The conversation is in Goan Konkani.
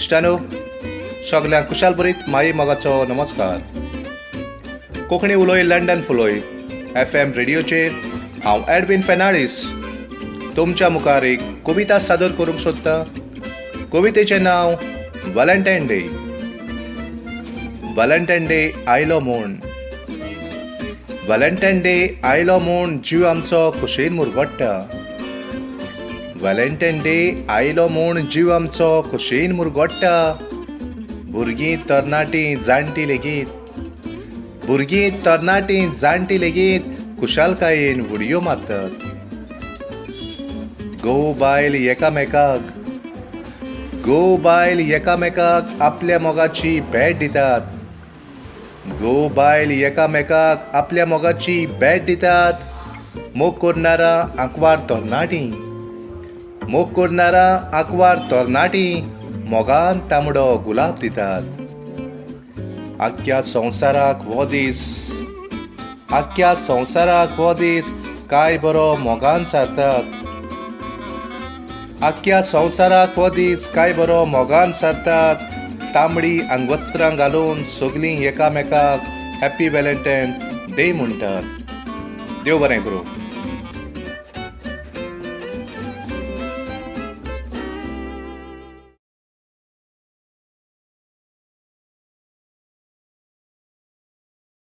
इश्टानो, सगल्यांक कुशाल बरीत माई मोगाचो नमस्कार. कोंकणी उलोय लंडन फुलोय एफ एम रेडियोचेर हांव एडविन फेर्नांडीस तुमच्या मुखार एक कविता सादर करूंक सोदतां. कवितेचें नांव व्हॅलेंटायन डे. व्हॅलेंटायन डे आयलो म्हूण, व्हॅलेंटायन डे आयलो म्हूण जीव आमचो खोशयेन मुरगट्टा. व्हॅलेंटायन डे आयलो म्हूण जीव आमचो खोशयेन मुरगट्टा. भुरगीं तरणाटीं जाणटीं लेगीत, भुरगीं तरणाटीं जाणटीं लेगीत खुशालकायेन उडयो मारतात. घोव बायल एकामेकाक, घोव बायल एकामेकाक आपल्या मोगाची भेट दितात. घोव बायल एकामेकाक आपल्या मोगाची भेट दितात. मोग करणारा आंकवार तरणाटीं, मोग करणारा आंकवार तरणाटीं मोगान तांबडो गुलाब दितात. आख्ख्या संवसाराक हो दीस, आख्ख्या संवसाराक हो दीस काय बरो मोगान सारतात. आख्ख्या संवसाराक हो दीस काय बरो मोगान सारतात. तांबडी आंगवस्त्रां घालून सगलीं एकामेकाक हॅप्पी व्हॅलेंटायन डे म्हणटात. देव बरें करूं.